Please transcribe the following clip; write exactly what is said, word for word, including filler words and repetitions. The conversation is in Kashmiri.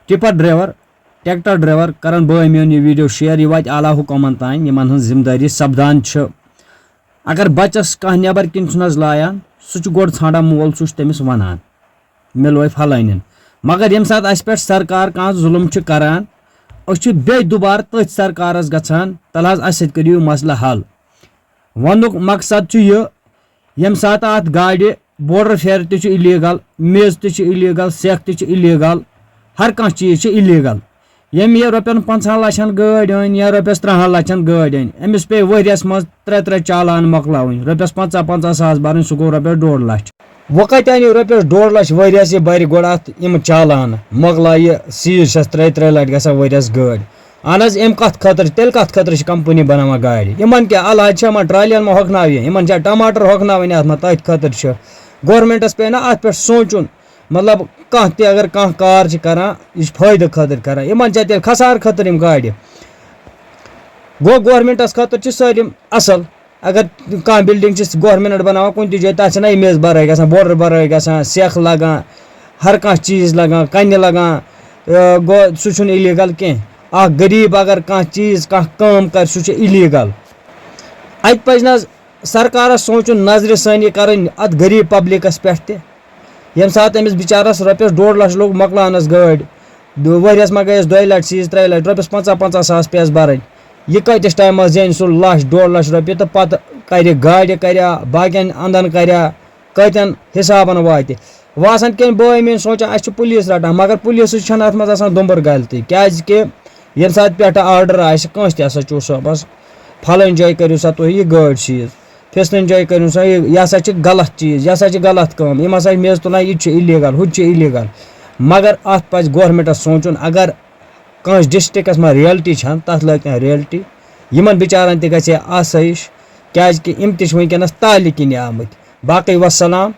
ٹِپر ڈرایور، ٹریکٹر ڈرایور کرن بٲے میون یہِ ویڈیو شیئر، یہِ واتہِ اعلیٰ حکامن تام، یِمن ہٕنٛز ذمہٕ دٲری سپدان چھِ۔ اگر بچس کانٛہہ نٮ۪بر کِنۍ چھُنہٕ حظ لایان، سُہ چھُ گۄڈٕ ژھانڈان مول، سُہ چھُ تٔمِس ونان، مےٚ لوے فلٲنِن۔ مگر ییٚمہِ ساتہٕ اسہِ پٮ۪ٹھ سرکار کانٛہہ ظُلُم چھِ کران، أسۍ چھِ بیٚیہِ دُبارٕ تٔتھۍ سرکارس گژھان، تلہٕ حظ، اسہِ سۭتۍ کٔرِو یہِ مسلہٕ حل۔ وننُک مقصد چھُ یہِ، ییٚمہِ ساتہٕ اتھ گاڑِ بورڈر فیر تہِ چھُ الیگل، میز تہِ چھُ الیگل، سیکھ تہِ چھُ الیگل، ہر کانٛہہ چیٖز چھُ الیگل۔ ییٚمۍ یہِ رۄپین پنٛژاہن لچھن گٲڑۍ أنۍ یا رۄپیس ترٛہن لچھن گٲڑۍ أنۍ، أمِس پیٚیہِ ؤریس منٛز ترٛےٚ ترٛےٚ چالان مۄکلاوٕنۍ، رۄپیس پنٛژاہ پنٛژاہ ساس برٕنۍ، سُہ گوٚو رۄپیس ڈۄڈ لچھ۔ وۄنۍ کتہِ انہِ رۄپیس ڈۄڈ لچھ ؤریس، یہِ برِ گۄڈٕ اتھ یِم چالان، مۄکلایہِ سیٖز چھس ترٛیہِ ترٛیہِ لٹہِ گژھان ؤریس گٲڑۍ۔ اہن حظ، امہِ کتھ خٲطرٕ، تیٚلہِ کتھ خٲطرٕ چھِ کمپنی بناوان گاڑِ؟ یِمن کیٛاہ، الحاج چھِ یِمن ٹرالین ما ہۄکھناوِ؟ یِمن چھا ٹماٹر ہۄکھناوٕنۍ اتھ منٛز؟ تٔتھۍ خٲطرٕ چھِ گورنمنٹس پیٚیہِ نا اتھ پٮ۪ٹھ سونٛچُن۔ مطلب، کانٛہہ تہِ اگر کانٛہہ کار چھِ کران، یہِ چھِ فٲیدٕ خٲطرٕ کران، یِمن چھا تیٚلہِ خسارٕ خٲطرٕ یِم گاڑِ؟ گوٚو، گورنمنٹس خٲطرٕ چھِ سٲلِم اصل۔ اگر کانٛہہ بلڈنگ چھِ گورنمنٹ بناوان کُنہِ تہِ جایہِ، تتھ چھِ نا یہِ میٚژ برٲے گژھان، بورڈر برٲے گژھان، سیٚکھ لگان، ہر کانٛہہ چیٖز لگان، کنہِ لگان، اے، گوٚو، سُہ چھُنہٕ الیگل کینٛہہ۔ اکھ غریب اگر کانٛہہ چیٖز، کانٛہہ کٲم کرِ، سُہ چھُ الیگل۔ اتہِ پزِ نہ حظ سرکارس سونٛچُن، نظرِ ثٲنی کرٕنۍ اتھ غریب پبلکس پٮ۪ٹھ تہِ۔ ییٚمہِ ساتہٕ أمِس بِچارَس رۄپیَس ڈۄڈ لَچھ لوٚگ مۄکلاونَس گٲڑۍ، دو-، ؤریَس ما گٔیَس دۄیہِ لَٹہِ سیٖز، ترٛیٚیہِ لَٹہِ، رۄپیَس پنٛژاہ پنٛژاہ ساس پیٚیَس بَرٕنۍ۔ یہِ کۭتِس ٹایمَس زینہِ سُہ لَچھ، ڈۄڈ لَچھ رۄپیہِ تہٕ پَتہٕ کَرِ گاڑِ کَریا، باقیَن اَندَن کَریا، کۭتٮ۪ن حِسابَن واتہِ؟ وۄنۍ آسَن کینٛہہ بٲے میٛٲنۍ سونٛچان، اَسہِ چھُ پُلیٖس رَٹان، مگر پُلیٖسَس چھَنہٕ اَتھ منٛز آسان دُمبُر غلطی، کیٛازِکہِ ییٚمہِ ساتہٕ پٮ۪ٹھٕ آرڈَر آسہِ کٲنٛسہِ تہِ ہسا چھُ صٲبَس، پھلٲنۍ جایہِ کٔرِو سا تُہۍ یہِ گٲڑۍ سیٖز، فِستٲنۍ جایہِ کٔرِو سا یہِ، یہِ ہسا چھِ غلط چیٖز، یہِ ہسا چھِ غلط کٲم، یِم ہسا چھِ میٚژ تُلان، یہِ تہِ چھُ اِلیٖگل، ہُہ تہِ چھُ اِلیٖگل۔ مگر اَتھ پَزِ گورمٮ۪نٛٹَس سونٛچُن، اگر کٲنٛسہِ ڈِسٹِرٛکَس منٛز ریلٹی چھَنہٕ، تَتھ لٲگۍ کینٛہہ ریلٹی، یِمَن بِچارَن تہِ گژھِ ہے آسٲیِش، کیٛازِکہِ یِم تہِ چھِ وٕنکٮ۪نَس تالہِ کِنۍ آمٕتۍ۔ باقٕے وَسَلام۔